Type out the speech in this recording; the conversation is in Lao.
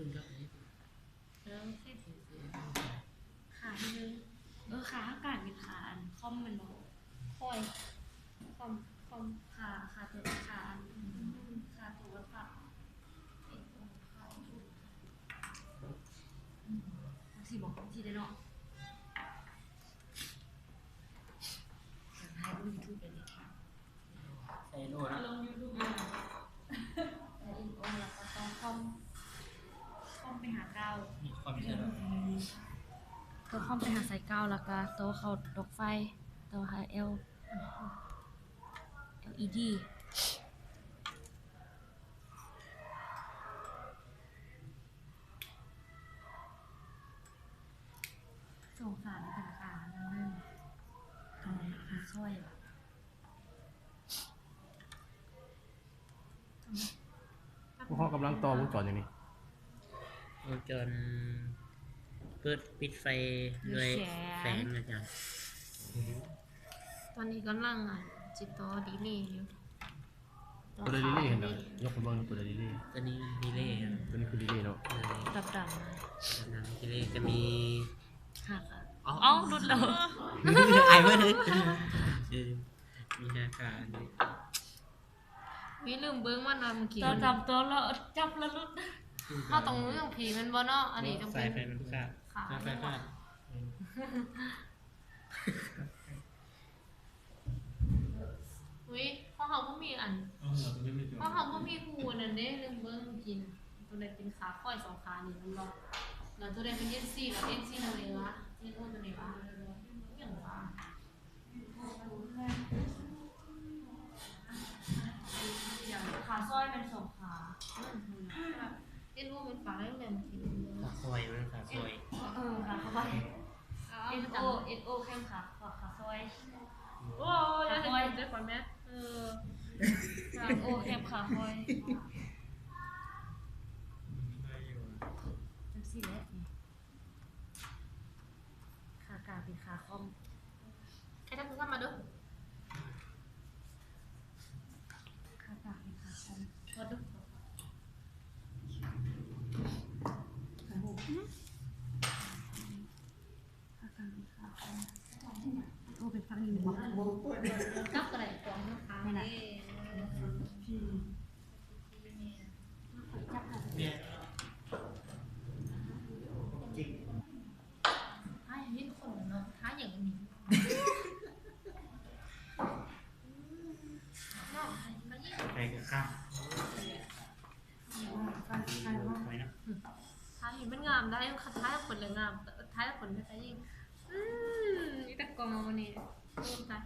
ເອີ ຂາທີ່ໜຶ່ງ ເອີ ຂາທາງການເປັນຂາອັນຄອມແມ່ນບໍ່? ຄອຍ ຄອມ ຄອມ ຂາ ຂາໂຕ ຂາອັນ ຂາໂຕວັດພະ ຂາ ອືມ ຈັ່ງຊີ້ບໍ? ຈັ່ງຊີ້ເດ້ເນາະ. ໃສ່ໂລດເນາະ ລົງຢູທູບເລີຍ ໃສ່ເອັນໂອ ແລ້ວກໍຕໍ່ຄອມ ຄອມໄປຫາກາວ ນີ້ຄອມໃສ່ໂລດ ຕໍ່ຄອມໄປຫາສາຍກາວ ແລ້ວກໍຕໍ່ເຂົ້າດອກໄຟ ຕໍ່ຫາແອວ ແອວອີດີ. ສອງຂານີ້ເປັນຂານັ້ນເດີ ຂາ ຂາຊອຍ. ພວກເຮົາກຳລັງຕໍ່ວົງຈອນຫຍັງນີ້? ວົງຈອນເປີດປິດໄຟດ້ວຍແຟນ ອາຈານ. ຕອນນີ້ກຳລັງ ອາ ຊິຕໍ່ດີເລຢູ່. ຕົວໃດດີເລຫັ້ນນະ? ຍົກໃຫ້ເບິ່ງ ຕົວໃດດີເລ? ຕົວນີ້ດີເລ ຕົວນີ້ຄືດີເລເນາະ ດັບໆ ດັບໆ ດີເລຈະມີ ຫັກ ເອົ້າ ເອົ້າ ຫຼຸດແລ້ວ ອາຍເບິ່ງ ເອີ ມີຫ້າຂາ ອັນນີ້ ມີລືມເບິ່ງມັນວ່າເມື່ອກີ້ ຕໍ່ຕາມຕົວແລ້ວຈັບແລ້ວຫຼຸດ ເຮົາຕ້ອງເລື່ອງຜີແມ່ນບໍ່ເນາະ? ອັນນີ້ຕ້ອງເປັນສາຍໄຟມັນຂາດ ຂາດ ສາຍໄຟຂາດ ເອີ. ອຸ້ຍ ຂອງເຮົາບໍ່ມີອັນ ຂອງເຮົາບໍ່ມີຄູ່ອັນນັ້ນເດ້ ລືມເບິ່ງກິນ ຕົວໃດເປັນຂາຄອຍສອງຂານີ້ແມ່ນບໍ່? ແລ້ວຕົວໃດເປັນເອັນຊີ ແລ້ວເອັນຊີຕົວໃດວະ? ເອັນໂອຕົວໃດວະ? ຫຍັງວະ? ຂາຊອຍແມ່ນສອງຂາ ເອັນໂອແມ່ນຂາແດງ ຂາຄອຍ ມັນຂາຄອຍ ເອີ ຂາຄອຍ ເອັນໂອ ເອັນໂອແມ່ນຂາ ຂາ ຂາຊອຍ. ໂອ້ຍ ຢ່າເຮັດເຈັບຂ້ອຍແມະ ເອີ ຂາໂອແຄບຂາຄອຍ ຈັ່ງຊີ້ແຫຼະ ຂາກາງເປັນຂາຄອມ ໃຫ້ທັກໂທລະສັບມາດູ ຂາກາງເປັນຂາຄອມ ກອດດູ. ໂອ້ ເປັນຝັ່ງນີ້ແມ່ນບໍ່? ກັບກໍໄດ້ ຂອງທາງຂ້າງນີ້ ທາຍເຫັນຄົນເນາະ ທາຍຫຍັງອັນນີ້ ເນາະ ໄປກໍຂ້າມ. ໄປນະ ຖ່າຍໃຫ້ມັນງາມໄດ໋ ຄັນຖ່າຍຄົນລະງາມ ຖ່າຍຄົນລະຕາຍິງ ອືມ ມີແຕ່ກອງອັນນີ້ ໂອ້ ຕາຍ.